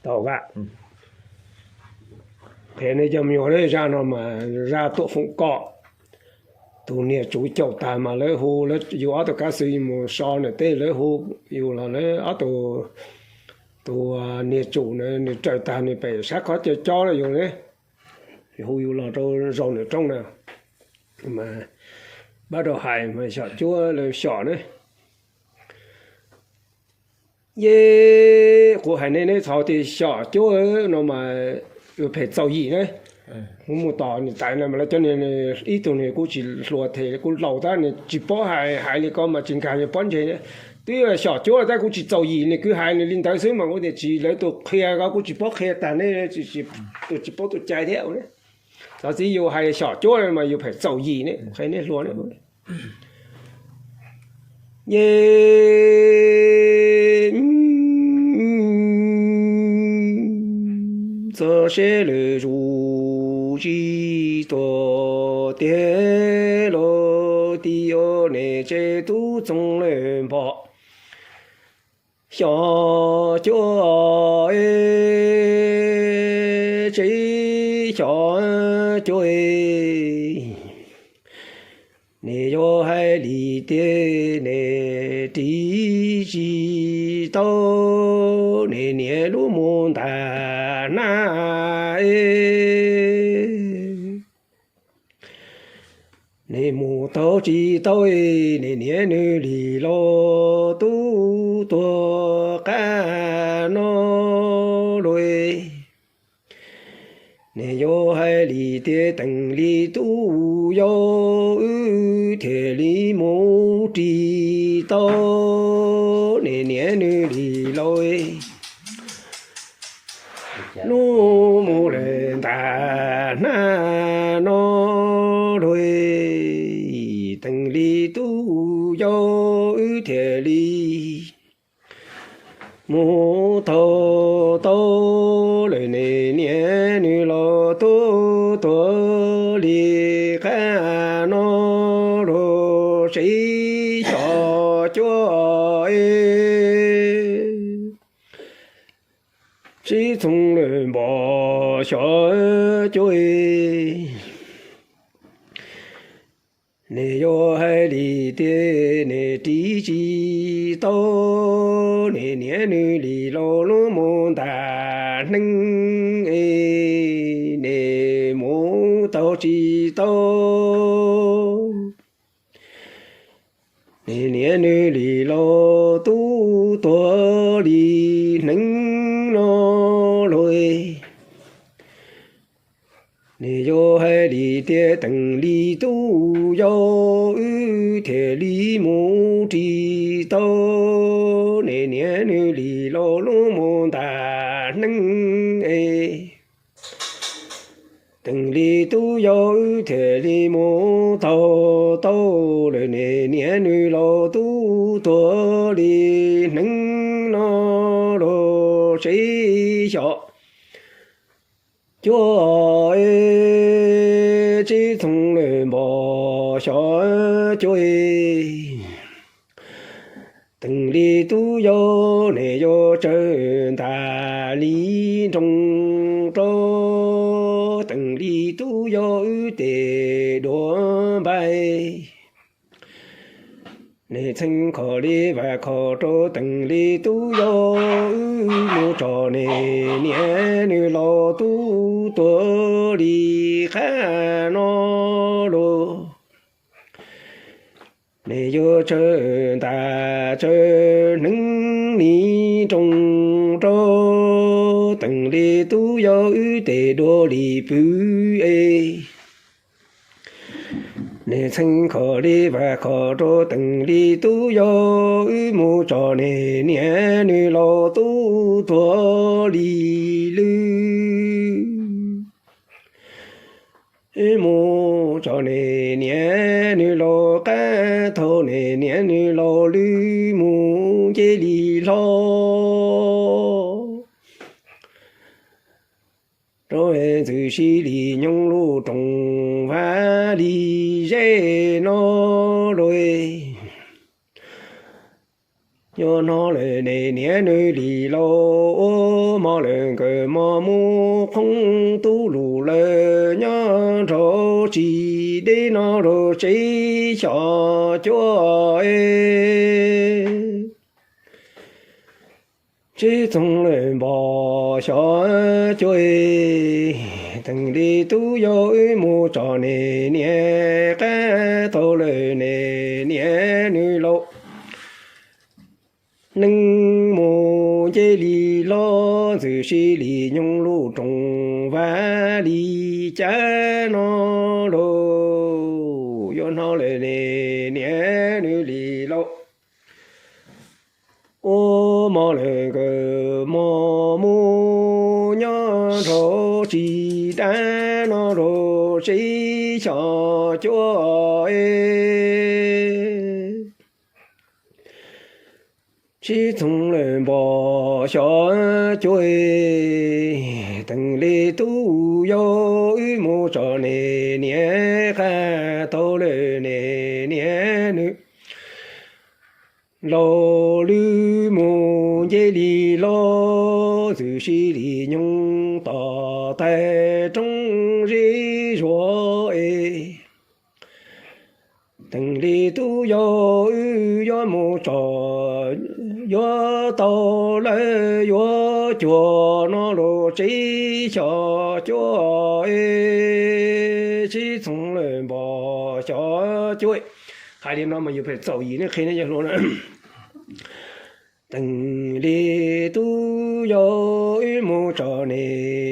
Tau vaj. Qhia nej cov me nyuam zaj no mas zaj Tuam Foom Kom. Tus niag tsuv caum tag mas lawv hu, yus ob tug kab xwb mus so nws teb, lawv hu yus los lawv ob tug, tus niag tsuv na nws raws tag nws pem sab qhov caw cob lawm yus ne, hu yus los rau zaum nws roob na, mas pab rau hais mas xyom cuab lawv xyom ne. Yej, kuv hais nej, nej txhob tias xyom cuab no mas yuav phem txaus yim ne. Kuv mus tom niam tais no mas lawv cov niag, ib tug niag kuj tsis hluas them kuj laus tab nws tsis paub hais, hais li ko mas tsis nkag nws pob ntseg. Twb xyom cuab tab kuj tsis txaus yim, nws kwv hais nws li ntawd xwb mas kuv tias tsis, lawv tus qhia ko kuj tsis paub qhia tag ne, tus tsis paub tus cai thiab. Txawm txiv yus hais xyom cuab mas yus phem txaus yim ne, qhia nej hluas ne. Yej, txog seb lwm zus tsis tuag tiag los tij, yog nej tsev tub txoov lawm npog. Xyom cuab, tsev xyom cuab, nej yuav hais li tiag nej ris tsis tau nej niam lub mus ntas hnab. Nej mus taug tsis tau nej niam nws li los tub tuag qab no lawm. Nej yuav hais li tiag teem li tub yau wb thiaj li mus ris tau nej niam nws li los lub mus lawm ntas hnab no lawm. Teem li tub yau wb thiaj li mus taug tau lawm nej niam nws los tub tuag li qab no lawm. Tsev xyom cuab, tsev txoov lawm npog xyom cuab. Nej yuav hais li tiag nej ris tsis tau nej niam nws li los lub mus ntas hnab es nej mus taug tsis tau nej niam nws li los tub tuag li hnab no lawm. Nej yuav hais li tiag teem li tub yau wb thiaj li mus ris tau nej niam nws li los lub mus ntas hnab es. Teem li tub yau wb thiaj li mus taug tau lawm nej niam nws los tub tuag li hnab no lawm. Tsev xyom cuab, tsev txoov lawm npog xyom cuab. Teem li tub yau nej yuav tsawg ntas li nroos rau. Teem li tub yau wb tes duav npaim. Nej txheeb khom li vam khom rau teem li tub yau wb mus tso nej niam nws los tub tuag li qab no lawm. Nej yuav tsawg ntas tsawg hneev li nroos rau teem li tub yau wb tes duav li pw es. Nej txheeb khom li vam khom rau teem li tub yau wb mus tso nej niam nws los tub tuag li lwj. Wb mus tso nej niam nws los qab thaum nej niam nws los lwj mus nce li hlo. Rau ntxwv si li nyoog lub rooj vaj li zej no lawm. Yuav hnov lawm ne niam nws li lauj, ua hmo lawm nkawd mos mus qhoob tub lus lawm nyob nrog tsis deb no rau tsev xyom cuab. Tsev txhoov lawm npog xyom cuab, teem li tub yau wb mus tsom ne niam qab tau lawm ne niam nws laus. Neeg mus nce li los ntxwm sib li nyoog lub rooj vag li cas no lauj. Yuav hnov lawm ne niam nws li lauj, ua hmo lawm nkawd mos mus nyob nrog tsis dab no rau tsev xyom cuab. Tsev txhoov lawm npog xyom cuab, teem li tub yau wb mus tsom ne niam qab tau lawm ne niam nws laus. Lwm mus nce li los ntxwm sib li nyoog tom tais roob zeb zuag es, teem li tub yau wb yuav mus tsom yuav tau lawm yuav cuag no rau tsev xyom cuab. Tsev txhoov lawm npog xyom cuab. Hais li no mas yus pheej txaus yim ne qhia ne yog hluas na. Teem li tub yau wb mus tsom ne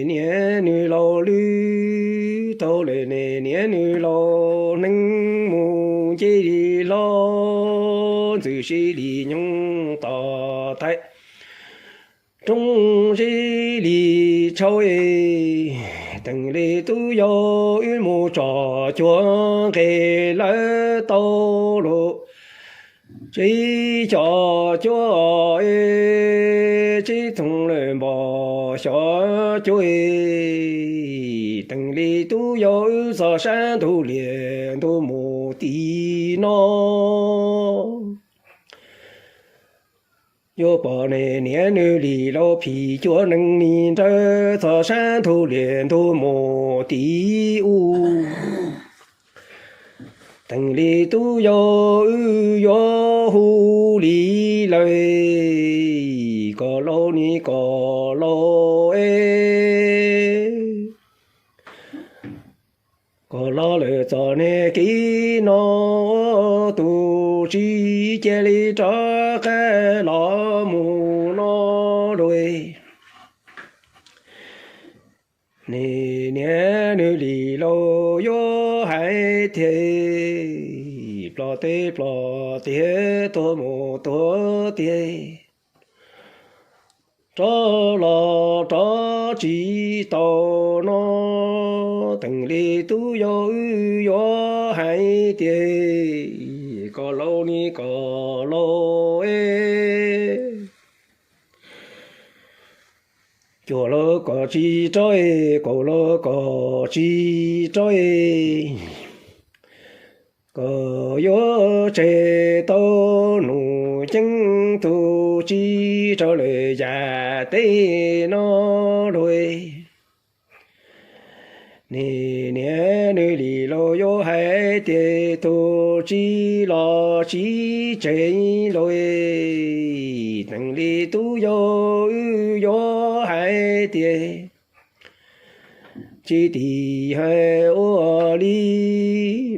niam nws laus. Lwm tau lawm ne niam nws laus, neeg mus nce li los ntxwm sib li nyoog tom tais roob sib li tshauv. Teem li tub yau wb mus tsom cuag nqes lawm tau los tsev xyom cuab. Tsev txhoov lawm npog xyom cuab. Teem li tub yau wb txog sab ntug lias ntuj mus tim no, yuav pom ne niam nws li laus phim cuab neeg li nrawd txog sab ntug lias ntuj mus tim ub. Teem li tub yau wb yuav hu li lawm, kom laus ni kom laus es, kom los lawm txom nyem kev no, tus tsis cia li rov qab los mus no lauj. Ne niam nws li laus yuav hais tias, plos teb plos tiag, tuag mus tuag tiag, rov los rov tsis tau no. Teem li tub yau wb yuav hais tias, kom laus ni kom laus es, cuag los kom tsis rov es, kaus los kom tsis rov es, kom yuav tseg tau nus ceeb, tus tsis raug lawm yam teb no lauj. Ne niam nws li laus yuav hais tias, tus tsis los tsis tseg lauj. Teem li tub yau wb yuav hais tias, tsis tim hais ua li,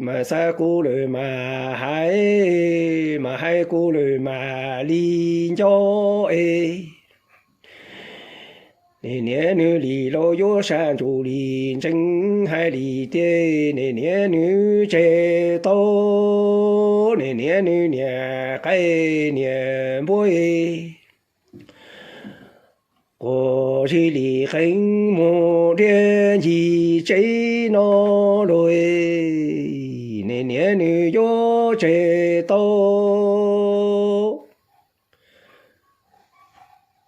mas xav kuv lawm mas hais, mas hais kuv lawm mas li nco es. Ne niam nws li laus yuav sab ntsuj li ntseeg hais li tias, ne niam nws tseg tau, ne niam nws niam qaib niam npua es, quas zis li qees mus dhia ncig tsev no lauj. Ne niam nws yuav tseg tau,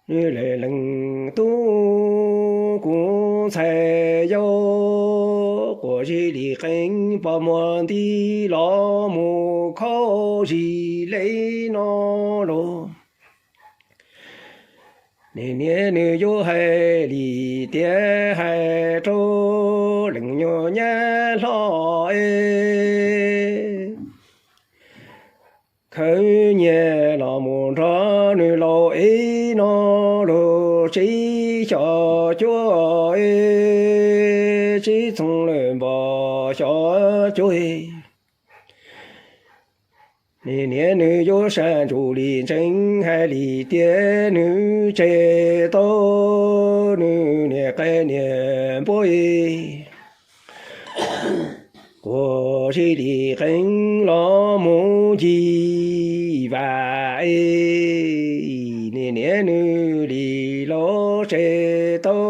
nws lawv leej tub kuv ntxhais yau, quas zis li qees pos muag nti los mus khaub zis le no lauj. Niag niam nws yuav hais li tias hais rau leej nyuag nyab hlob es khawv nyiaj los mus nrog nws laus es no los tsib xyom cuaj es tsib txhoos lawm npog xyom cuaj. Niag niam nws yuav sab ntsuj li ntseeg hais li tias nws tseg tau nws niag qaib niag npua es quas sib li qeeb los mus ncig vaj es niag niam nws li los tseg tau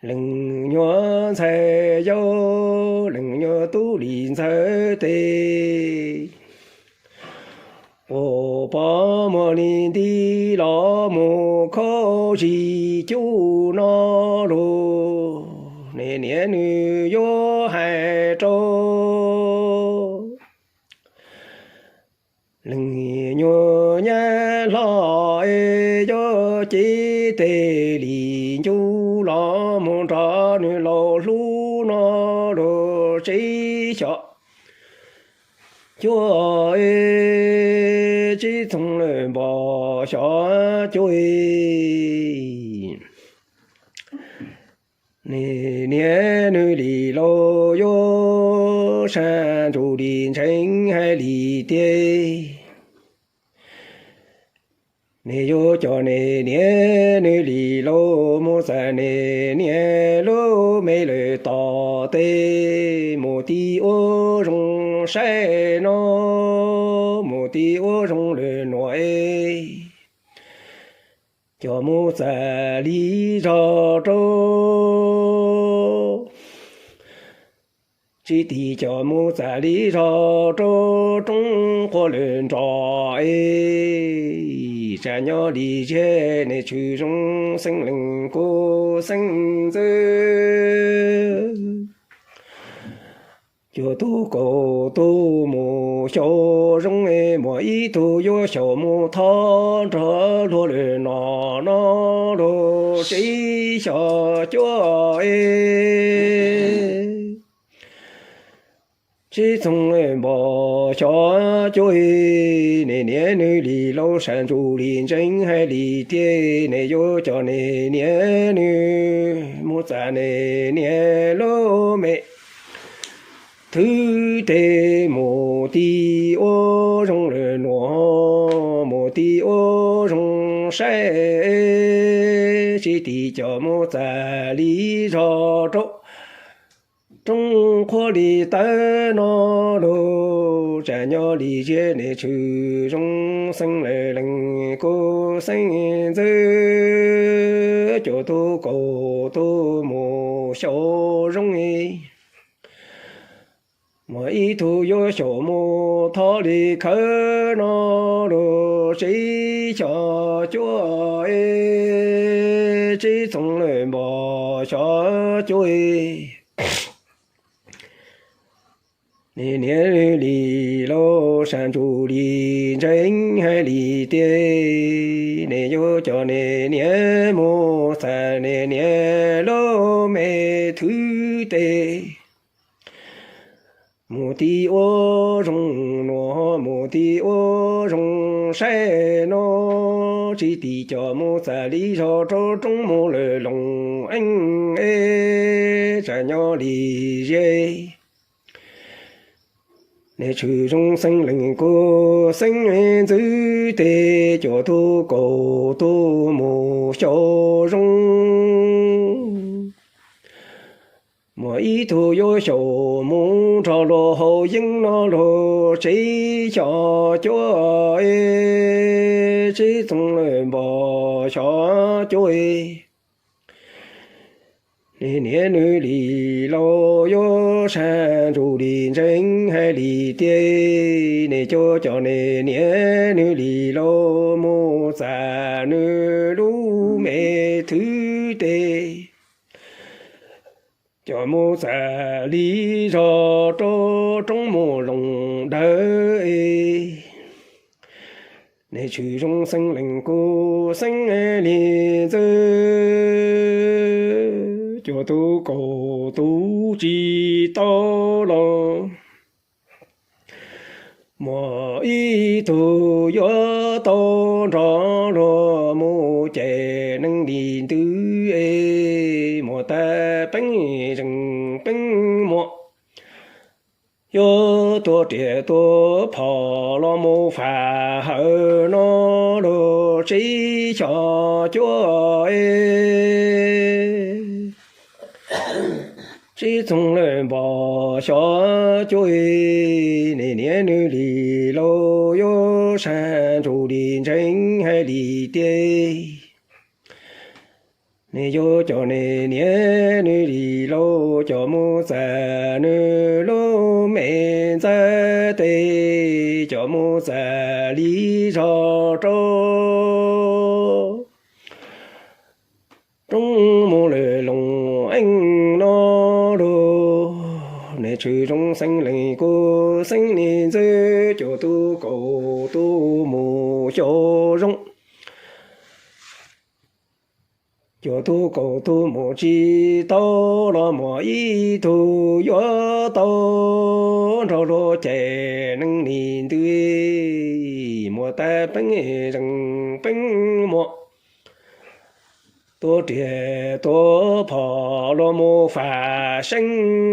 leej nyuag ntxhais yau, leej nyuag tub li ntxhais tes, quas pog muag li nti los mus khaub zig cuj no los niag niam nws yuav hais rau leej nyuag nyab hlob es yuav cev tes li ncuj los mus nrog nws laus hlub no los tsib xyom cuaj es tsib txhoos lawm npog xyom cuaj es niag niam nws li los yuav sab ntsuj li ntseeg hais li tias nws yuav coj niag niam nws li los mus txais niag niam lub me lawm tom tej, mus ti ua zoo saib no, mus ti ua zoo lawm nuav es coj mus txais li zog rau, tsis tis coj mus txais li zog rau roob quas lawm nrog es tsam nyob li ziag niag tshwm zoo xeeb leej kuj xeeb ntxwv. Cuaj tug kaum tug mus xyaum zoo es muaj ib tug yuav xyaum mus thov nrog luag lawm no, no los tsib xyom cuaj es tsib txhoos npog xyom cuaj es niag niam nws li los sab ntsuj li ntseeg hais li tias nws yuav coj niag niam nws mus txais niag niam lub me thwv tes, mus ti ua zoo lawm nuav, mus ti ua zoo saib, tsis tis coj mus txais li zog rau roob quas li tawv no los tsam nyob li ziag niag tshwm zoo xeeb leej kuj xeeb ntxwv. Cuaj tug kaum tug mus xyaum zoo es muaj ib tug yuav xyaum mus thov li khawv no los tsib xyom cuaj es tsib txhoos lawm npog xyom cuaj es niag niam li los sab ntsuj li ntseeg hais li tias nws yuav coj niag niam mus txais niag niam lub me thwv tes, mus ti ua zoo nuav, mus ti ua zoo saib no, tsis tis coj mus txais li zog rau roob mus lawm loos eeb es tsam nyob li ziag niag tshwm zoo xeeb leej kuj xeeb ntxwv tes. Cuaj tug kaum tug mus xyaum zoo muaj ib tug yuav xyaum mus nrog luag haus yeeb no los tsib xyom cuaj es tsib txhoos lawm npog xyom cuaj es niag niam nws li los yuav sab ntsuj li ntseeg hais li tias nws yuav coj niag niam nws li los mus txais nws lub me thwv tes, coj mus txais li zog rau roob mus loos dawb es Nej tshwm zoo xeeb leej kuj xeeb li ntxwv, cov tub kaum tub tsis tau los. Muaj ib tug yuav tau nrog luag mus ces neeg li ntxwv es muaj tag peeb zeej peeb muam. Yuav tuav riam tuav phom los mus faj hawm no luag tsib xyom cuaj es, tsib txoog lawm npog xyom cuaj es, nej niam nws li lauj yuav sab ntsuj li ntseeg hais li tiag. Nej yuav coj nej niam nws li lauj coj mus txais nws lub me ntxhais tes, coj mus txais li zog rau roob mus lawm loos eej no lauj. Nej tshwm zoo xeeb leej kuj xeeb li ntxwv, cov tub kaum tub mus xyaum zoo. Cov tub kaum tub mus tsis tau los, muaj ib tug yuav tau nrog luag ces neeg li ntxwv es muaj tag peeb zeej peeb muam. Tuav riam tuav phom los mus faj seeb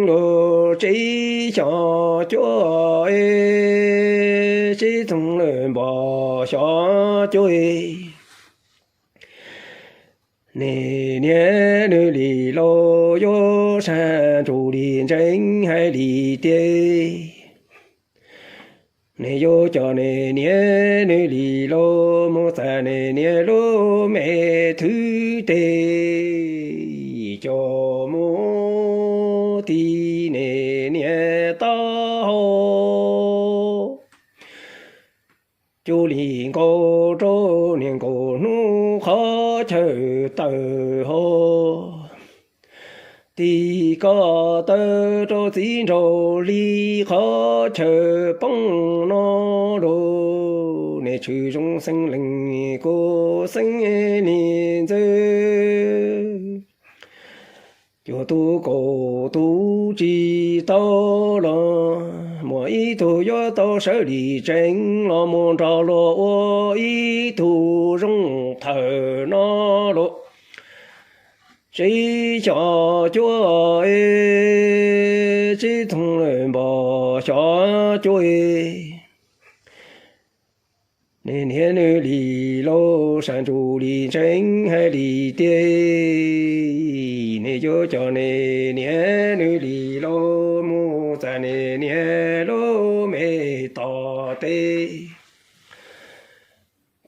luag tsib xyom cuaj es, tsib txoog lawm npog xyom cuaj es, nej niam nws li lauj yuav sab ntsuj li ntseeg hais li tiag. Nej yuav coj nej niam nws li lauj mus txais nej niam lub me thwv tes, coj mus tiv nej niam taub hau. Cuj li nkaus rau niag nkaus hnub qhov chaw tawm hauv, tiv ko taw rau txiv nraug hli qhov chaw poob no lauj. Nej tshwm zoo xeeb leej kuj xeeb li ntxwv, cov tub kaum tub tsis tau los, muaj ib tug yuav tau sawv li tsees los mus nrog luag ua ib tug zoo thawm no lauj. Tsib xyom cuaj es, tsib txoog lawm npog xyom cuaj es, nej niam nws li lauj sab ntsuj li ntseeg hais li tiag. Nej yuav coj nej niam nws li lauj mus txais nej niam lub me tos tes,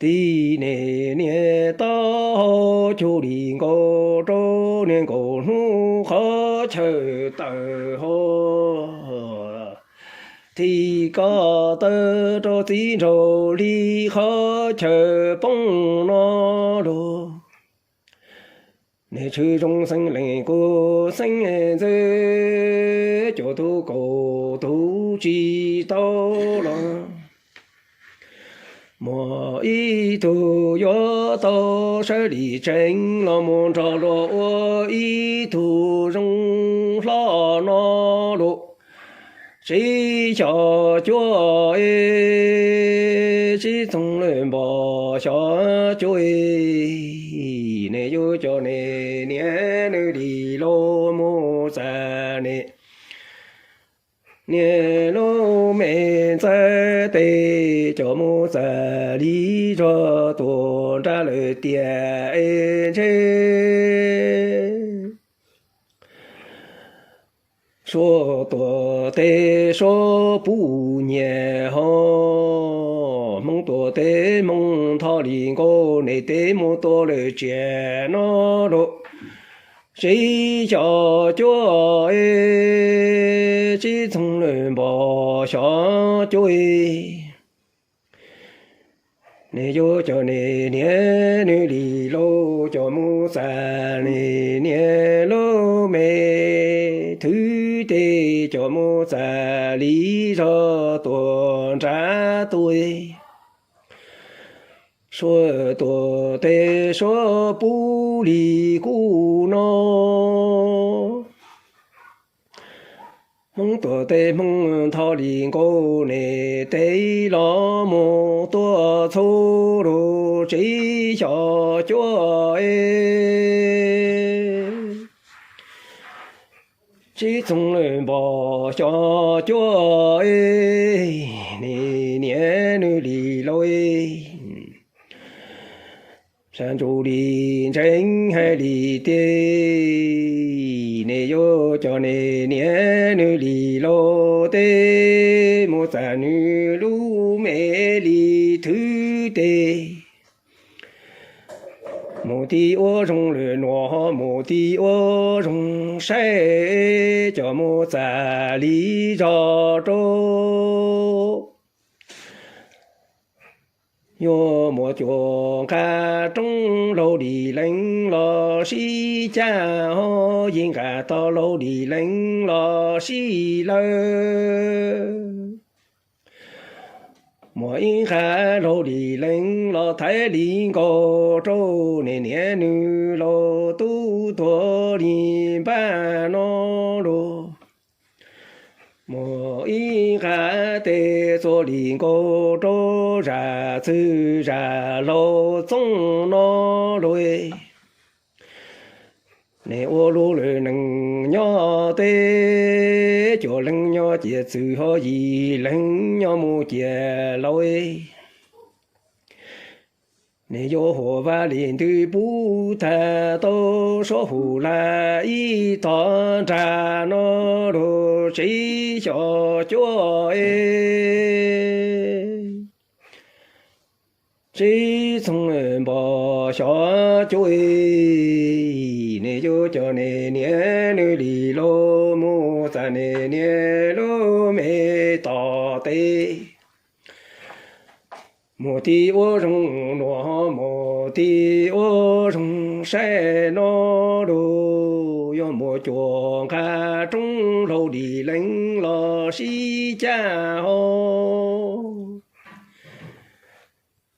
tiv nej niam taub hau cuj li nkaus rau niag nkaus hnub qhov chaw tawm hauv, tiv ko taw rau txiv nraug hli qhov chaw poob no lauj. Nej tshwm zoo xeeb leej kuj xeeb ntxwv, cov tub kaum tub tsis tau los, muaj ib tug yuav tau sawv li tsees los mus nrog luag ua ib tug zoo hlob no lauj. Tsib xyom cuaj es, tsib txoog lawm npog xyom cuaj es, nej yuav coj nej niam nws li lauj mus txais nej niam lub me ntxhais tes, coj mus txais li zog tuaj nrad lawm tiag es ntshe suab tuaj teb suab puv nyiaj ho, hmoob tuaj teb hmoob thov li nkaus, nej teb mus tuaj lawm tsiaj no lauj. Tsib xyom cuaj es, tsib txoog lawm npog xyom cuaj es, nej yuav coj nej niam nws li lauj coj mus txais nej niam lub me thwv tes, coj mus txais li zog tuaj nrad tuaj. Suav tuam teb Suav pub li kuv no. Hmoob tuam teb Hmoob nthov li nkaus nej tej los mus tuaj txhua lub tsev xyom cuab es. Tsev txhoov lawm npog xyom cuab es, nej niam nws li lauj es. Sab ntsuj li ntseeg hais li tiag, nej yuav coj nej niam nws li lauj teb mus txais nws lub me li thwv teb. Mus tib ua zoo lwm nuav mus tib ua zoo saib, coj mus txais li zog rau. Yuav muaj cuab nqa roob laug li leej los sib caj ho, yeej nqa tau laug li leej los sib lawv. Muaj ib nqa laug li leej los thaiv li nkaus rau, nej niam nws laug tub tuag li npaj no lauj. Muaj ib nqa tes txuas li nkaus rau, zam txwv zam laug txooj no lauj. Nej ua lub lwm neej nyob teb, cuaj leeg nyob ciaj txwv ho yim leeg nyob mus ciaj laug. Nej yuav huam vam li ntws pub tag tau, Suav hu la ib tog nrag no lub tsev xyom cuab es. Tsev txhoov npog xyom cuab es, nej yuav coj nej niam nws li lauj mus txais nej niam lub me tog teb. Mus tib ua zoo nuav mus tib ua zoo saib no lauj, yuav muaj cuab nqa roob laug li leej los sib caj ho.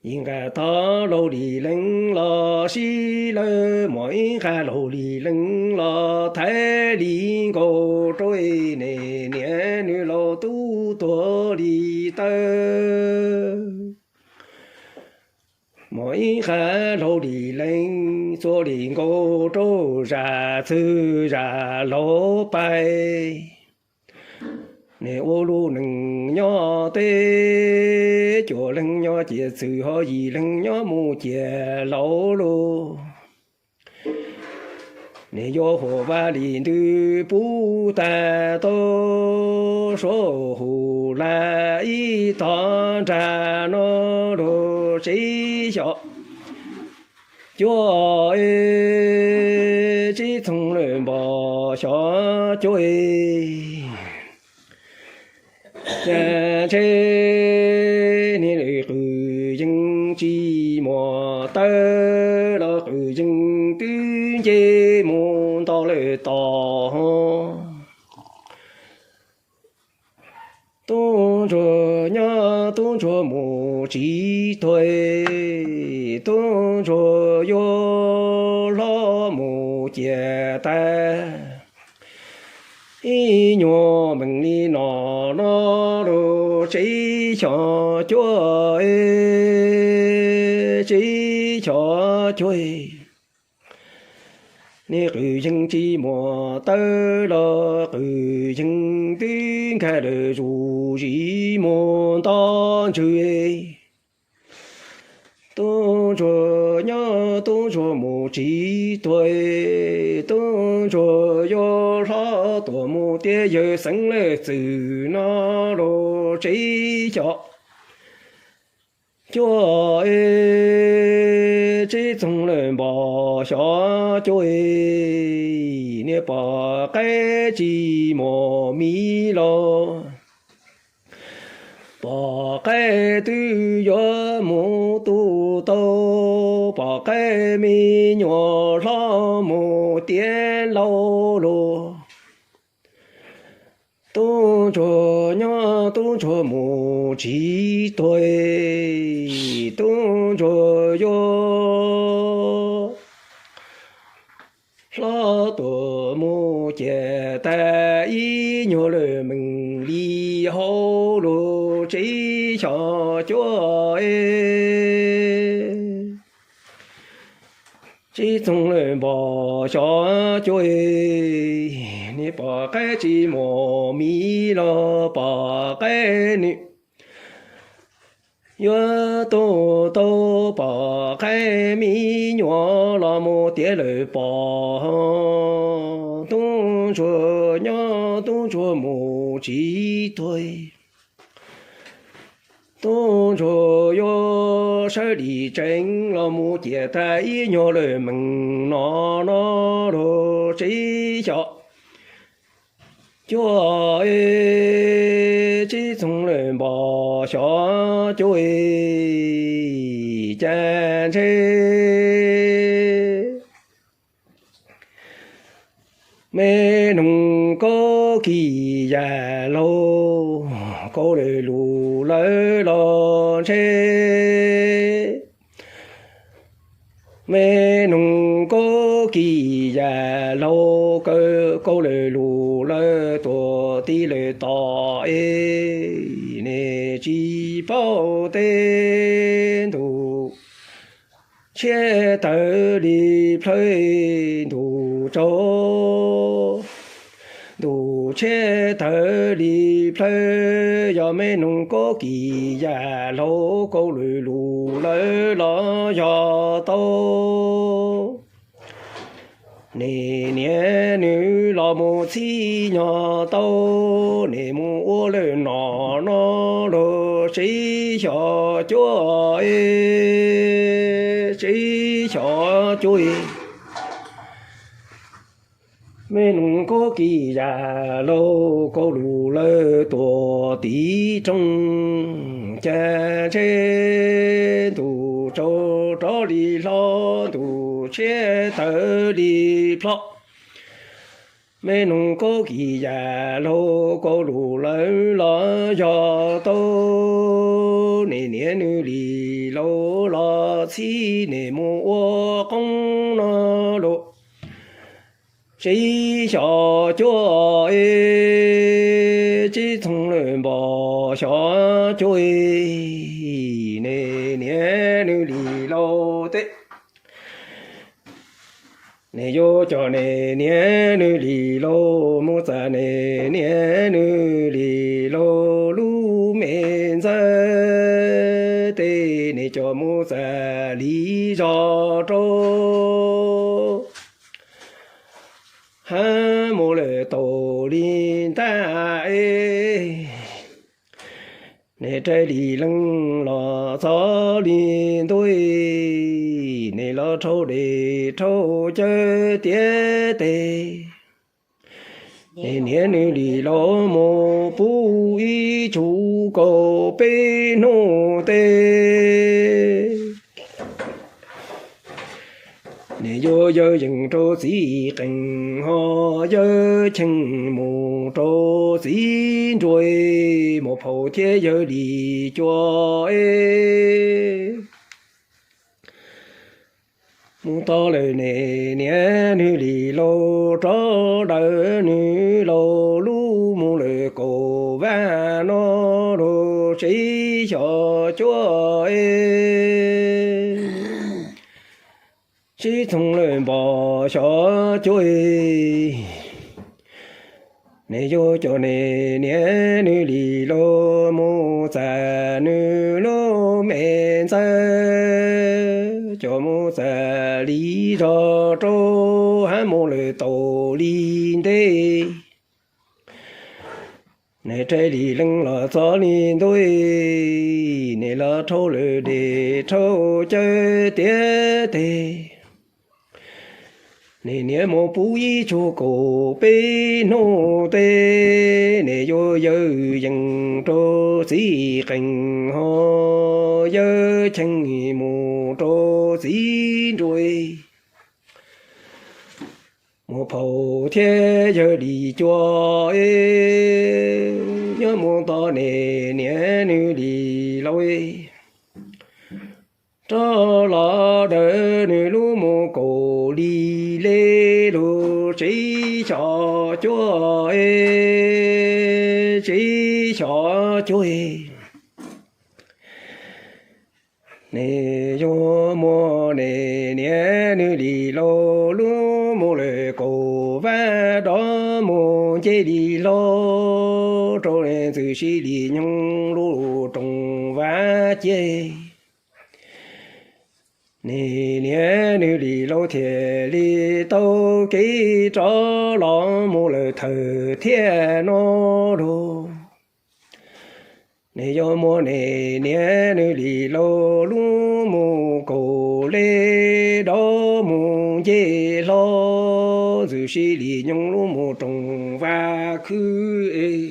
Yeej nqa tog laug li leej los sib lawv, muaj ib nqa laug li leej los thaiv li nkaus rau, nej niam nws laug tub tuag li tawm. Muaj ib nqa laug li leej txuas li nkaus rau, zam txwv zam laug pais. Nej ua lub neej nyob teb, cuaj leeg nyob ciaj txwv ho yim leeg nyob mus ciaj laug lauj. Nej yuav huam vam li ntws pub tag tau, Suav hu la ib tog nrag no lub tsev xyom cuab es, tsev txhoov lawm npog xyom cuab es. Cas ntshe nej lwm qwm yeej tsis muaj tawb los, qwm yeej twb nce mus nto lawm tod. Tub ntsuag nyob tub ntsuag mus tsis tuag, tub ntsuag yuav hlob mus ciaj tag. Ib nyuag meej li no no lub tsev xyom cuab es, tsev xyom cuab es. Nej qwm yeej tsis muaj tawb los, qwm yeej twb nkag lawm zuj zus mus nto ntswg. Tub ntsuag nyob tub ntsuag mus tsis tuag, tub ntsuag yuav hlob tuaj mus tiav yawg xeev lawm txwm no lub tsev xyom cuab es, tsev txhoov lawm npog xyom cuab es. Nej pom qaib tsis muaj mis los, pom qaib twb yuav mus tu tau, pom qaib me nyuam hlob mus tiav laug lug. Tub ntsuag nyob tub ntsuag mus tsis tuag es, tub ntsuag yuav hlob tuam mus ciam tag ib nyuag lawm meem li hauv lub tsev xyom cuab. Tsib txhoos lawm npog xyom cuab, nej pom qaib tsis muaj mi los pom qaib nws yuav tuaj tau, pom qaib me nyuam los mus tiav lawm pom. Tub ntsuag nyob tub ntsuag mus tsis tuag, tub ntsuag yuav sawv dim tsees los mus ciam tag ib nyuag lawm meem no no lub tsev xyom cuab. Tsib txhoos lawm npog xyom cuab, cas ntshe me noog kaub kis yam laug kaub lawm lus lawv los ntshe me noog kaub kis yam laug kaub lawm lus lawv tuag tib lawm tom es, nej tsis paub tej ntuj tshiab tawv li plhaw, ntuj tsaus, ntuj tshiab tawv li plhaw, yog me noog kaub kis yam laug kaub lawm lus lawv los yog tau. Nej niam nws los mus txhib nyog tau, nej mus ua lawm no no lub tsev xyom cuab, tsev xyom cuab. Me noog kaub kis yam laug kaub lus lawv tuag tib rooj, cas ntshe ntuj tsaus rov li hlob, ntuj tshiab tawv li plho. Me noog kaub kis yam laug kaub lus lawv los yog tau, nej niam nws li laus los txhib nej mus ua qoob no lub tsev xyom cuab, tsib txhoos lawm npog xyom cuab, nej niam nws li laus tej. Nej yuav coj nej niam nws li laus mus txam nej niam nws li laus lub me ntxawg tej, nej coj mus txam li zog rau hab mus lawm tau li ntag es. Nej raws li leej los txog li ntuj, nej los rhaub dej rhaub cawv tiav tes. Nej niam nws li laus mus pub ib tsug kaum peb hnub tes. Nej yuav yawg yees rau txiv qees ho yawg cheej mus rau txiv nruas, mus phaum thiab yawg li cua es. Mus tau lawm nej niam nws li laus rov dawm nws laus lub mus lawm kaum vaj no lub tsev xyom cuab es. Tsib txhoos lawm npog xyom cuab es. Nej yuav coj nej niam nws li laus mus txam nws lub me ntxawg, coj mus txam li zog rau hab mus lawm tau li ntej. Nej raws li leej los txog li ntuj, nej los rhaub lawm dej rhaub cawv tiav tes. Nej niam mus pub ib tsug kaum peb hnub tes, nej yuav yawg yees rau txiv qees ho yawg cheej mus rau txiv nruas, mus phaum thiab yawg li cua es. Nyob mus tau nej niam nws li laus es. Rov los daws nws lub mus kaum li lej lug tsev xyom cuaj, tsev xyom cuaj. Nws yuav muaj nws niam nws li laus lub mus lawm kaum vaj dov mus nce li hlo rau ntxwv sib li nyoog lub rooj vag ciaj. Nws niam nws li laus thiaj li tau kev rov los mus lawm thawm thiaj no lug. Nws yuav muaj nws niam nws li laus lub mus kaum lej dov mus nce hlo ntxwv sib li nyoog lub mus rooj vag khwb.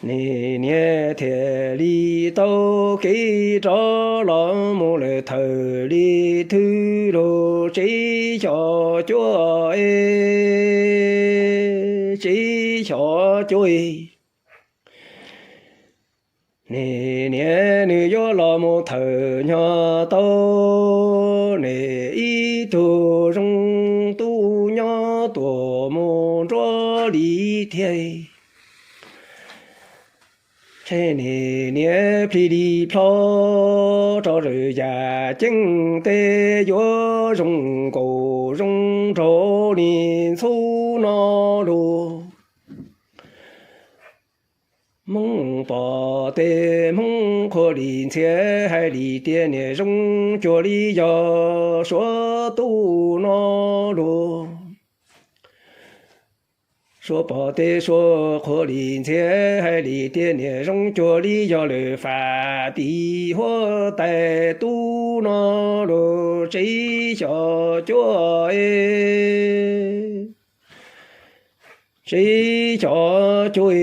Nws niam thiaj li tau kev rov los mus lawm thawm li thwb lug tsev xyom cuaj, tsev xyom cuaj. Nws niam nws yuav los mus thawm nyob tau nws ib tug zoo tub nyob tuaj mus nruab li thiab. Nws niam plhis li plho rau lwm yam ceeb tej yuav zoo nkaus zoo nraug li ntxhub no lug. Hmoob pom tej Hmoob qhuav li ntxhias hais li tias niam zoo cuag li yog Suav tub no lug. Suav pom tej Suav qhuav li ntxhias hais li tias niam zoo cuag li yog lwm fam tim huab tais tub no lug tsev xyom cuaj, tsev xyom cuaj.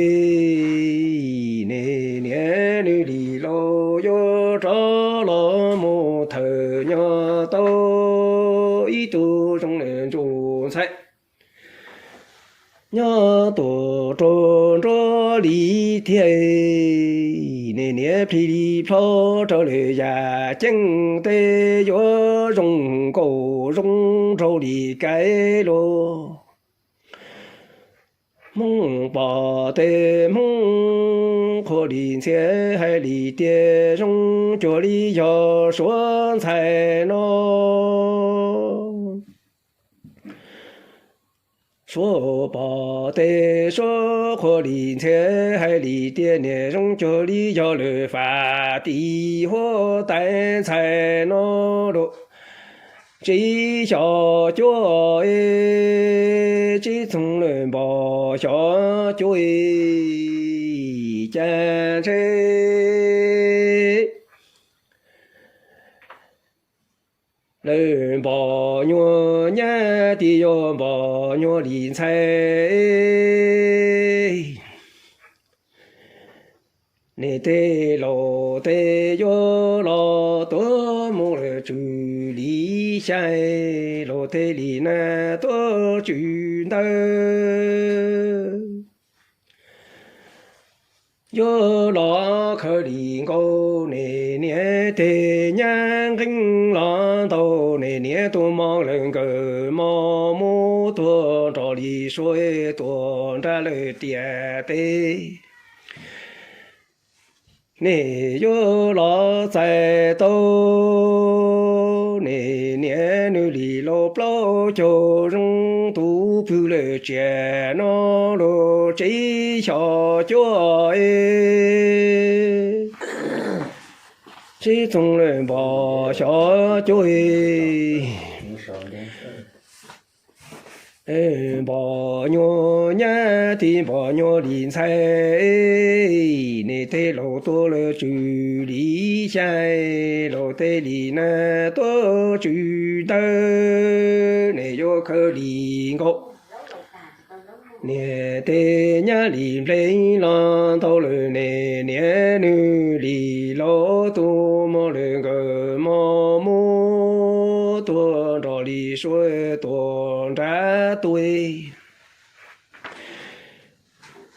Nws niam nws li laus yuav rov los mus thawm nyob tau ib tug zoo li ntsuj ntxhais nyob tuaj rau nruab li thiab. Nws niam plhis li plho rau lwm yam ceeb tej yuav zoo nkaus zoo nraug li kais lug. Hmoob pom tej Hmoob qhuav li ntxhias hais li tias zoo cuag li yog Suav ntxhais no. Suav pom tej Suav qhuav li ntxhias hais li tias niam zoo cuag li yog lwm fam tim huab tais ntxhais no lug. Tsev xyom cuaj, tsev txhoov lawm npog xyom cuaj, cas ntshe lawm npog nyuag nyab tim yuav npog nyuag li ntxhais. Nws tej laus tej yuav los tuaj mus lawm tswv li xya, laus tej li nag tuaj tswv ntawd. Yuav los khaws li nkaus nws niam tej nyab nqeeb los ntau, nws niam tus mos lawm nkawm mos muab tuag nrog li suav tuag nrab lawm tiam teb. Nws yuav los txais tau nws niam nws li laus plaub caug zoo tus pwg lawm tsiaj no lug tsev xyom cuaj, tsev txhoov lawm npog xyom cuaj. Npog nyuag nyab tim npog nyuag li ntxhais, nws tej laus tuaj lawm tswv li xya, laus tej li nag tuaj tswv ntawd, nws yuav khaws li nkaus nws tej nyab li nplej los ntau lawm, nws niam nws li laus tus mos lawm nkawm mos muab tuag nrog li suav tuag nrab tuaj.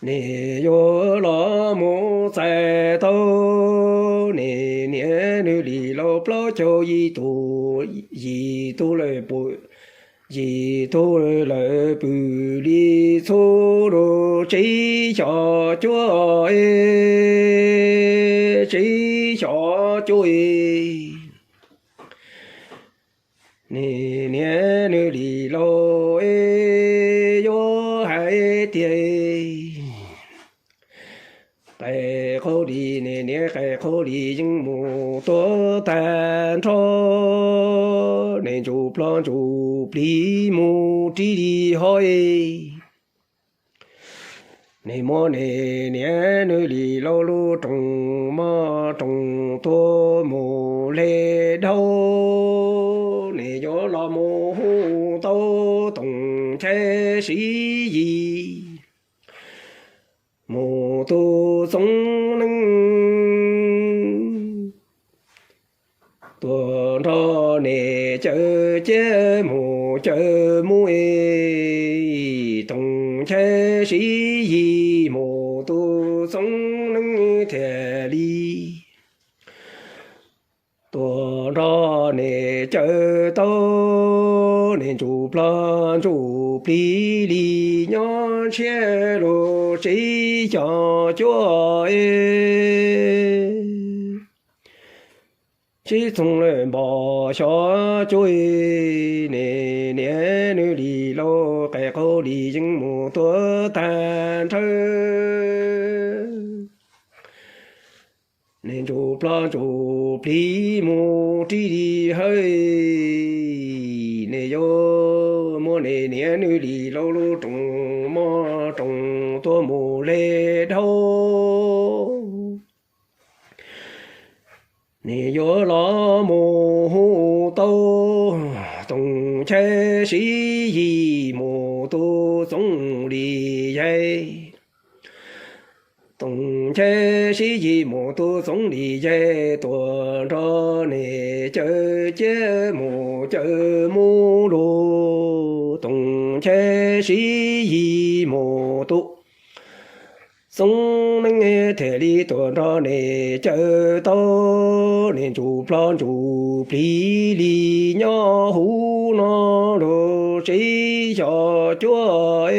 Nws yuav los mus txais tau nws niam plaub caug yim tug, yim tug lawm pw, yim tug lawm pw li txhua lub tsib xyoo cuaj, tsib xyoo cuaj. Niag niam nws li lauj, yuav hais tias qais qhaub li, niag niam qais qhaub li yeej mus tuag tag nrho, niag ntsuj plig ntsuj plig mus ris li hov. Niag muab niag niam nws li lauj lub rooj moj rooj tuag mus hle dhau, niag yuav los mus hu tau Tooj Nchai Siv Yim mus tu txoov neej tuaj nrog niag Cawm Ciab mus Cawm Mus. Tooj Nchai Siv Yim mus tu txoov neej thiaj li tuaj nrog niag Cawm Tau, niag ntsuj plig ntsuj plig li nyob ntshiab lub tsib xyoo cuaj, tsib txoov lawm npog xyoo cuaj. Niag niam nws li lauj, qais qhaub li yeej mus tuag tag nrho, niag ntsuj plig ntsuj plig mus ris li hawj. Niag yuav muab niag niam nws li lauj lub rooj moj rooj tuag mus hle dhau, niag yuav los mus hu tau Tooj Nchai Siv Yim mus tu txoov li yaig. Tooj Nchai Siv Yim mus tu txoov li yaig tuaj nrog niag Cawm Ciab mus Cawm Mus lug. Tooj Nchai Siv Yim mus tu txoov neej thiaj li tuaj nrog niag Cawm Tau, niag ntsuj plig ntsuj plig li nyob huv no lub tsib xyoo cuaj,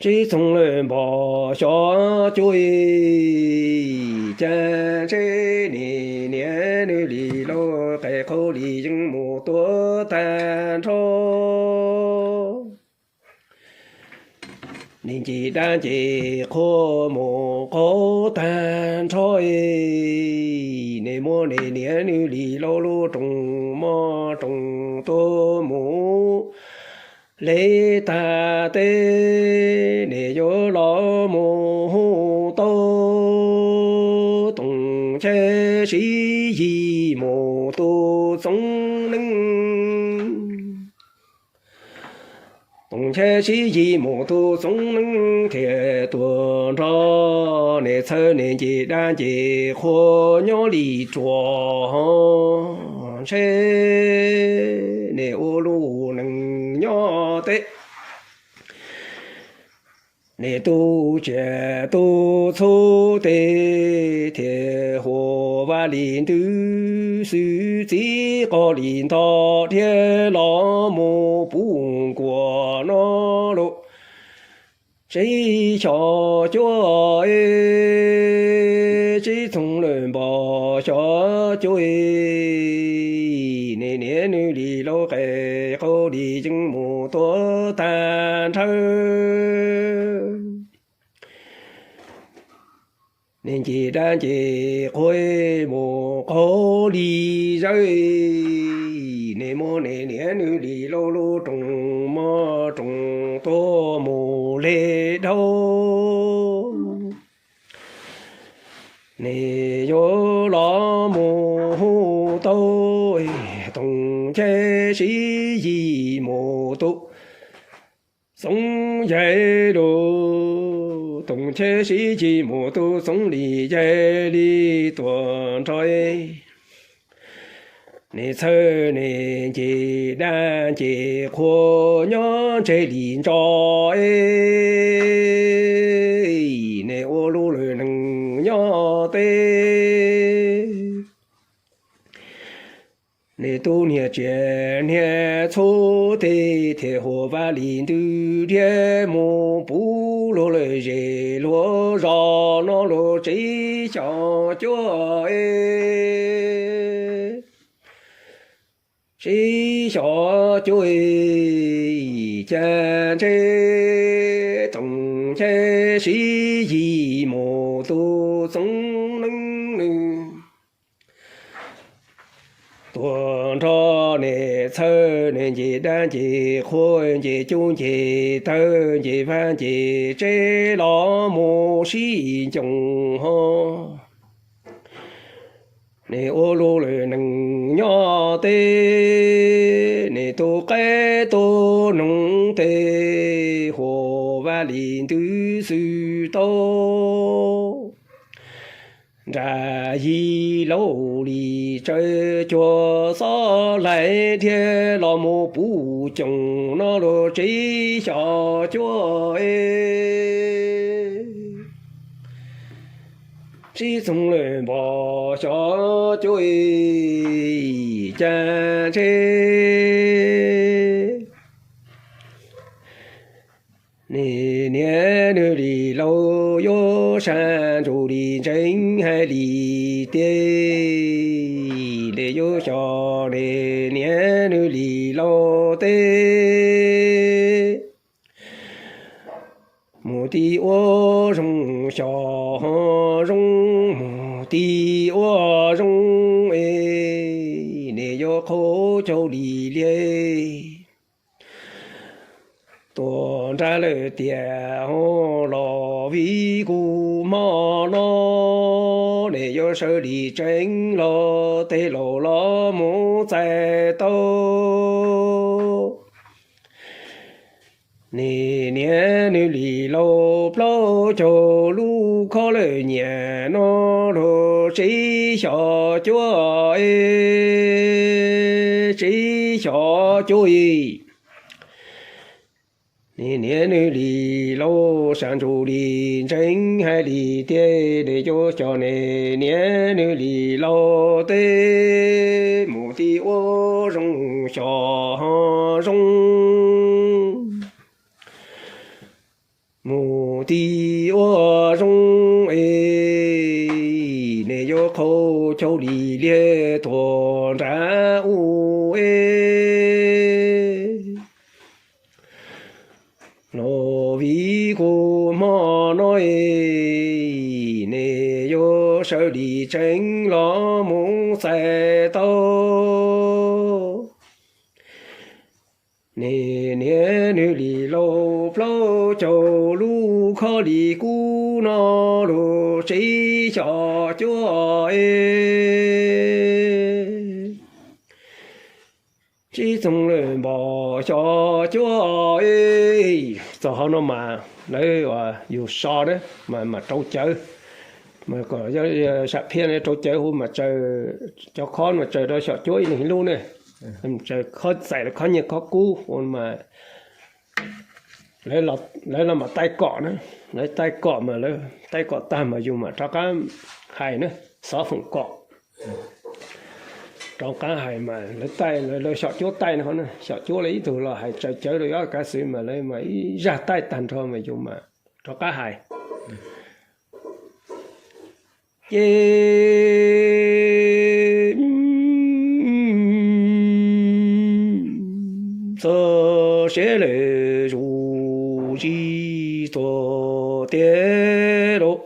tsib txoov lawm npog xyoo cuaj. Cas ntshe niag niam nws li lauj, qais qhaub li yeej mus tuag tag nrho, niag nce dab nce qhua mus qaug tag nrho. Niag muab niag niam nws li lauj lub rooj moj rooj tuag mus hle tag teb, niag yuav los mus hu tau Tooj Nchai Siv Yim mus tu txoov neej. Tooj Nchai Siv Yim mus tu txoov neej thiaj tuaj nrog niag txhawj niag nce dab nce qhua nyob li ruam, ntshe niag ua lub neej nyob teb, niag tu tsiaj tu txhu teb thiaj huam vaj li ntws, xwm txiv qos li nto dhia los mus puv nkuas no lub tsib xyoo cuaj, tsib txoov lawm npog xyoo cuaj. Niag niam nws li lauj, qais qhaub li yeej mus tuag tag nrho, niag nce dab nce qhua mus qaug li zawj. Niag muab niag niam nws li lauj lub rooj moj rooj tuag mus hle dhau, niag yuav los mus hu tau Tooj Nchai Siv Yim mus tu txoov yaig lug. Tooj Nchai Siv Yim mus tu txoov li yaig li tuaj nrog niag txhawj niag nce dab nce qhua nyob ntseg li ntso, niag ua lub lwm neej nyob teb. Nws tus niag tsiaj niag txhu teg thiaj huam Vaj Lis Ntws dhia mus puv luag lawm zej luag zos no los tsis xyov cuab es, tsis xyov cuab es, cas ntshe toom ntshe sib yig mus tus txoov neeb nws. Tuaj nrog nws txhawj nws nce dab nce qhua nce cub nce tawg nce vaj nce tsev los mus sib ncoo ho. Nws ua lub lwm neeg nyob teb, nws tus qaib tus noog teg huam Vaj Lis Ntws xwb tau. Nra yig laus li tsaws cuag xob hlais dhia los mus puv coos no los tsis xyov cuab es, tsis txoov lawm npog xyov cuab es, cas ntshe nws niag nws li laus yuav sab ntsuj li ntseeg hais li tiag, nws yuav xyov nws niag nws li laus teb mus tim ua zoo xyov ho zoo, mus tim ua zoo es, nws yuav qhau caug li liag. Tuaj nrag lawm tiag ho los vim kuv hmo no, nws yuav sawv li tseeb los tej laus los mus txais tau. Nws niag nws li laus plaub caug lub khob lawm nyiam no los tsis xyov cuab es, tsis xyov cuab es. Nws niag nws li laus sab ntsuj li ntseeg hais li tiag, nws yuav xyov nws niag nws li laus teb mus tim ua zoo xyov ho zoo, mus tim ua zoo es, nws yuav qhau caug li liag tuaj nrag u es. Los vim kuv hmo no es, nws yuav sawv li tseeb los mus txais tau. Nws niag nws li laus plaub caug lub khob li kub no los tsis xyov cuab es, tsis txoov lawm npog xyov cuab es. Txog hauv no mas lawv yug so na, mas mam rau cawv, mas kom sam phiaj rau cawv huv mas tsaws cov khob mas tsaws rau xyom cuab ib leeg ib lub ne, tsaws khob txaim los khob nyiaj khob kub ua mas lawv los mam taij kom na, lawv taij kom mas lawv taij kom tag mas yus mam rov qab hais na, xov foom kom. Rov qab hais mas lawv taij, lawv xyom cuab taij no, xyom cuab lawv ib tug los hais tsaws cawv rau ob kav xwv mas lawv mas ib zaj taij tag nrho mas yus mam rov qab hais. Ces txog siav lawm zus zis txog tiag lauj,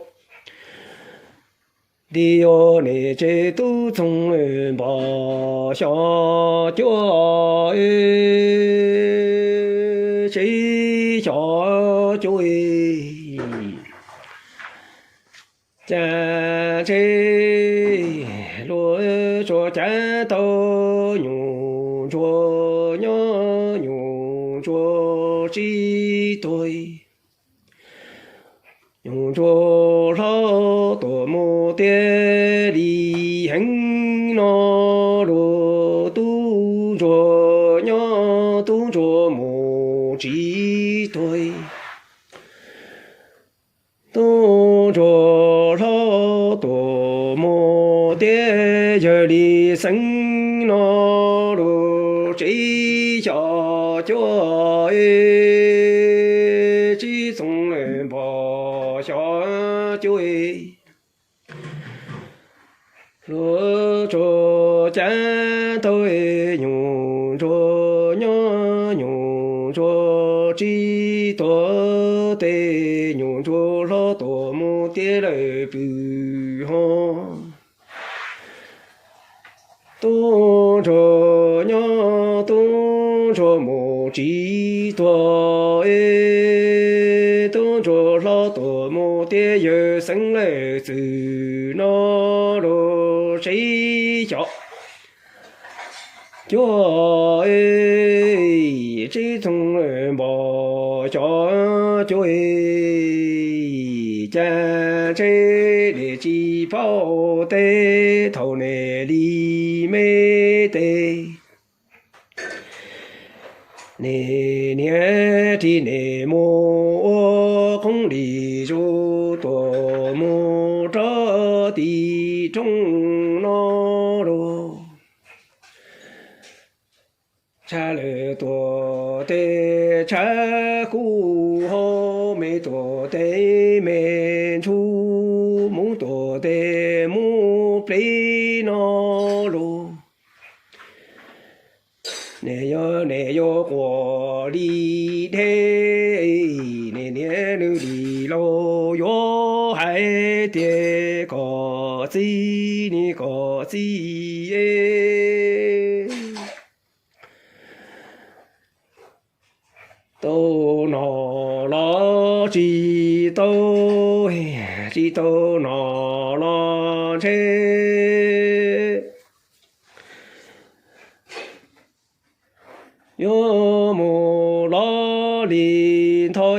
nti yog nws tsev tub txoov npog xyov cuab es, tsis xyov cuab es, cas ntshe luag tsuas cav tau nyuj ntsuag nyob nyuj ntsuag tsis tuag. Nyuj ntsuag hlob tuaj mus tiag li heev no, luag tub ntsuag nyob tub ntsuag mus tsis tuag. Tub ntsuag hlob tuaj mus tiag Yawg Lis Xeeb no los tsev xyom cuaj, tsib txoov npog xyom cuaj. Hluas tsuag cab taug, nyuam ntsuag nyob nyuam ntsuag tsis tuag tes, nyuam ntsuag hlob tuam mus tiab lawm pw ho. Tub ntsuag nyob tub ntsuag mus tsis tuag, tub ntsuag hlob tuam mus tiab, Yawg Xeeb lawm txwm no los tsev xyom cuaj, tsib txoov npog xyom cuaj. Cas ntshe nej tsis paub tes, thaum nej li me tes, nej niam ris nej mus ua qoob li zus tuam mus rau tim rooj no los. Tshav lawm tuam tes tshav kub hau, me tuam tes me ntshua, mus tuam tes mus plig no los. Nej yuav, nej yuav quaj li dhev, nej niam nws li laus yuav hais tias kom txij, nej kom txij es. Tau no los tsis tau, tsis tau no los ntshe yuav mus los li ntho,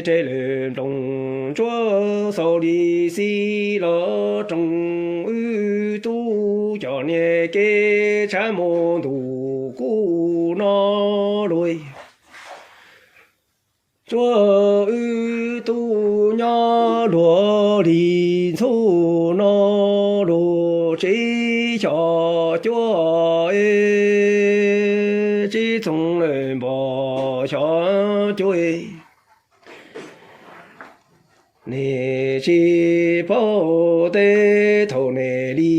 res lawm nplooj ntsuab xaus li xij los roos wb tub, cov niag kev tshav mus ntuj kuj no los. Tsuab wb tub nyob luag li ntxhua no los tsev xyom cuaj, tsib txoov npog xyom cuaj. Nej tsis paub tes, thaum nej li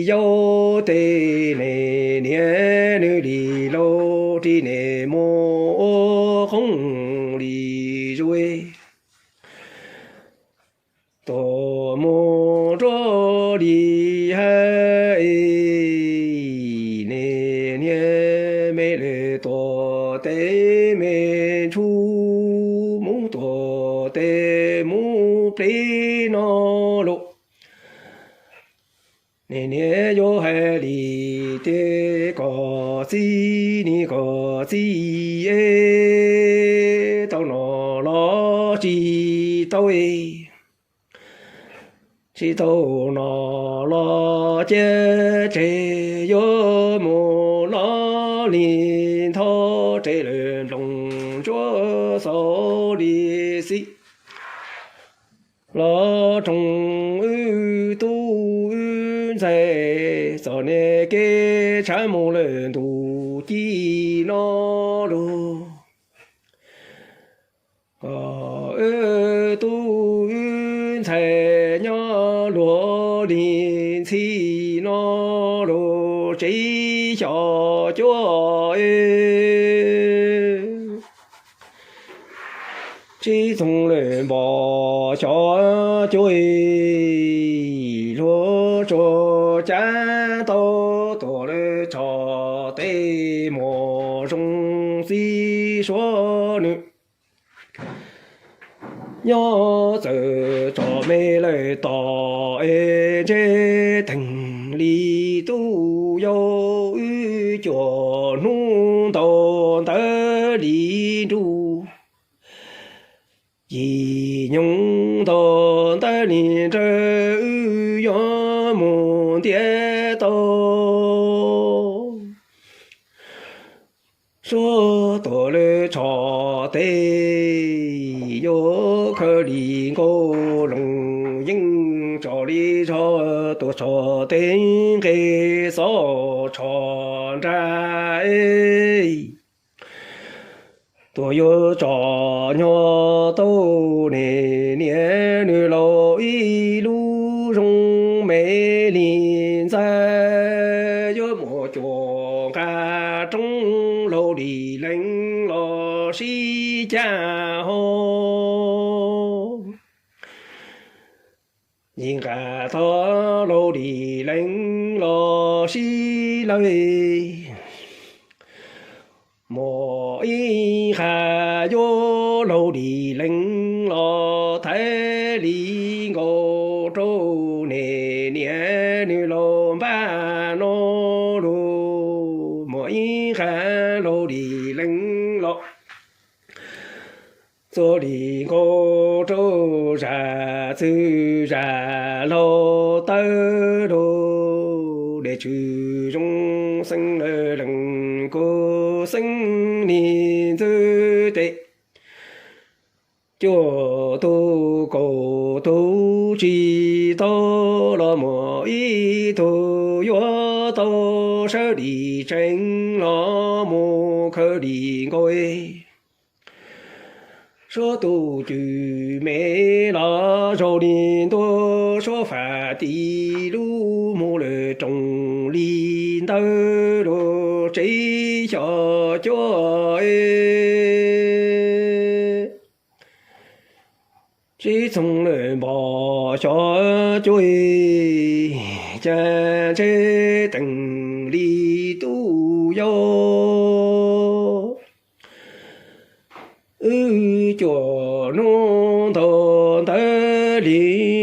yau tes, nej niam nws li laus ris nej mus ua qoob li zus, tuam mus rau li hais, nej niam me lawm tuam tes me ntshua, mus tuam tes mus plig no los. Nej niam yuav hais li tias kom txij, nej kom txij es, tau no los tsis tau es, tsis tau no los cia tseg, yuav mus los li ntho, res lawm nplooj ntsuab xaus li xij los roos wb tub wb ntxhais, txom nyem kev tshav mus lawm ntuj ci no los. Kom wb tub wb ntxhais nyob luag li ntxhi no los tsev xyom cuaj es, tsib txoov lawm npog xyom cuaj es, hluas tsuag cab tau tuam lawm tshom tes, muaj zoo txiv suav nws nyob txawm tso me lawm tom es, ntshe teeg li tub yau wb cuaj hnub ntau ntawd li nruj, yim nyoog ntau ntawd li nrawd wb yuav mus ntiab tau. Suav tuam lawm tshom tes, yuav khaws li nkaus loos yeej tso li zog tuaj tshov teb nqe, xob tshov nra. Tuaj yuav tsom nyog tau niam niam nws laus ib lub zoo me li ntxawg, yuav mus cuag nqa roob laug li leej los sib cag ho. Yim nqa tog laug li leej los sib lawv, mus ib qha yuav laug li leej los thaiv li nkaus rau niam niam nws laus npaj no lug, mus ib qha laug li leej los txuag li nkaus rau zaj txwg zaj laug tawb lug, dej tswv zoo xeeb lawv leej kuj xeeb nig ntxwb tes, cuaj tug kaum tug tsis tau los mus ib tug yuav tau, sawv li tseeb los mus khawb li nkaus. Suav tus cwj me los zaug li ntuj, suav faj tim lub mus lawm roos li ntawd lug tsev xyom cuab. Tsev txhoov lawm npog xyom cuab, cas ntshe teem li tub yau. Wb cuaj hnub ntaug ntawv li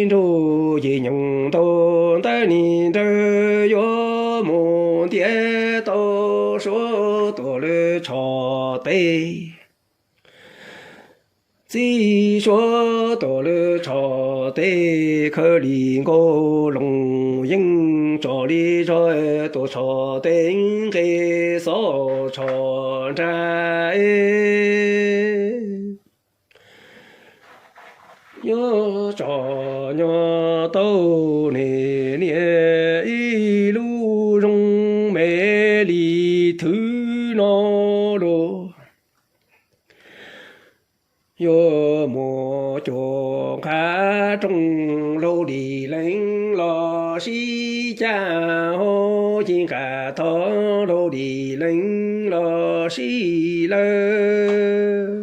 nruj, yim nyoog ntaug ntawv li nrawg, yuav mus ntiav tau suav tuaj lawv tshov teb. Txij suav tuaj lawv tshov teb, khawb li nkaus loos yeej tso li zog, tuaj tshov teb nqe xob tshov nra. Yuav tsom nyog tau niam niam ib lub zoo me li thwv no lug, yuav mus cuag nqa roob laug li leej los sib cag ho, yim nqa tog laug li leej los sib lawv,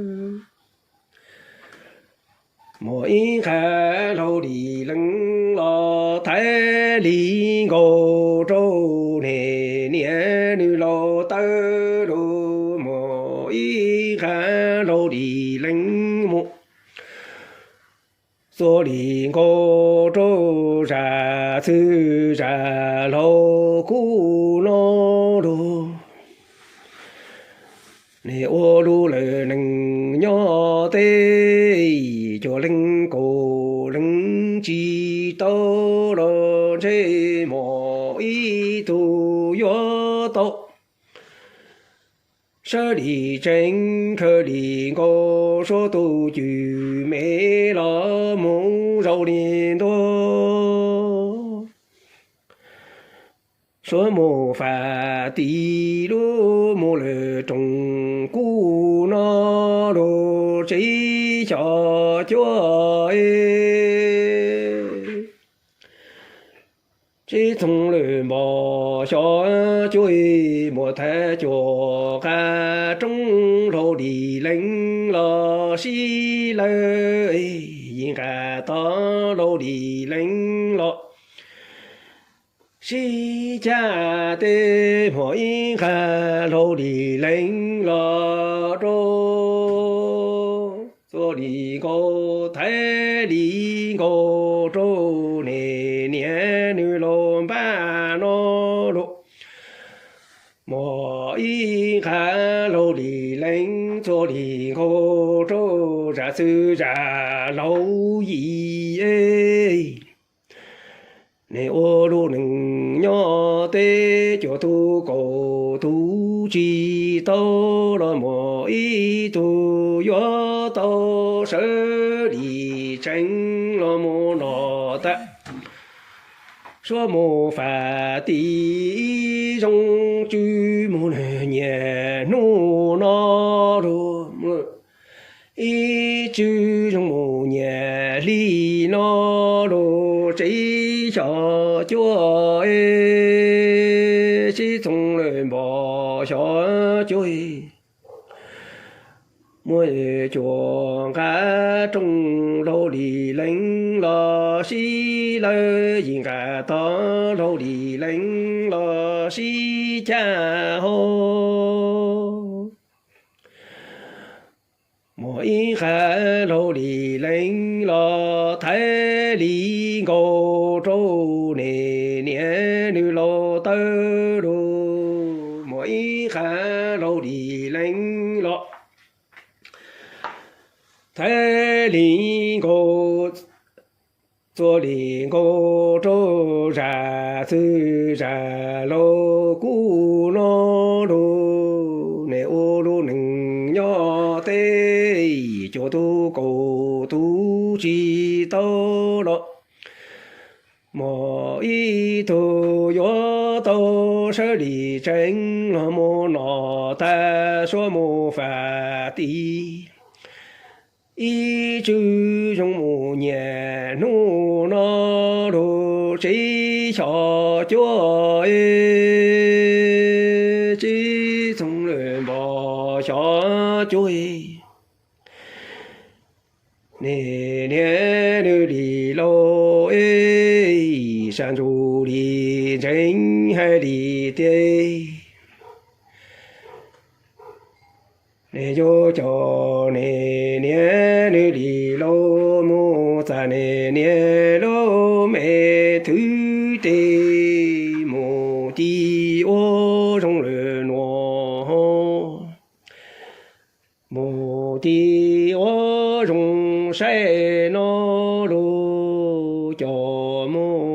mus ib qha laug li leej los thaiv li nkaus rau niam niam nws laus tawb lug, mus ib qha laug li leej mus txuag li nkaus rau zaj txwg zaj laug kuj no lug. Nej ua lug lawm neeg nyob teb, cuag leej kaum leej tsis tau los ntshe mus ib tug yuav tau, sawv li tseeb khawb li nkaus, suav tus cwj me los mus zaug li ntuj. Suav mus faj tim lub mus lawm roos kuj no lug tsev xyom cuab. Tsev txhoov lawm npog xyom cuab, mus thaiv cuag nqa roob laug li leej los sib lawv, yim nqa tog laug li leej los sib cag teb, mus ib nqa laug li leej los rau, txuag li nkaus thaiv li nkaus rau niam niam nws laus npaj no lug, mus ib nqa laug li leej txuag li nkaus rau zaj txwg zaj laug yim. Nej ua lug neeg nyob teb, cuag tug kaum tug tsis tau los mus ib tug yuav tau, sawv li tseeb los mus no tag, suab mus fam tim, ib zoo tswv mus nyias hnub no lug, ib tswv zoo mus nyias hli no lug, tsev xyom cuab, sib txoov lawm npog xyom cuab. Muaj cuag nqaj rooj laug li leej los sib lawv, yim nqaj tog laug li leej los sib caj hau. Muaj ib nqaj laug li leej los thaiv li nkaus rau niam niam nws laus tawv lug. Muaj ib nqaj laug li leej los thaiv li nkaus, txuas li nkaus rau zam txwg zam laug kuj no lug. Niam ua lub neej nyob teb, cuaj tug kaum tug tsis tau los, muaj ib tug yuav tau sawv li tseeb los mus no tag suab mus fam tim. Ib tswv zoo mus nyias hnub no lug, tsev xyom cuab, sib txoov lawm npog xyom cuab. Niam niam nws li laus, sab ntsuj li ntseeg hais li tias, nws yuav coj niam niam nws li laus mus txam niam niam lub me thwv tes, mus ci ua zoo lawm nuav, mus ci ua zoo saib no lug, coj mus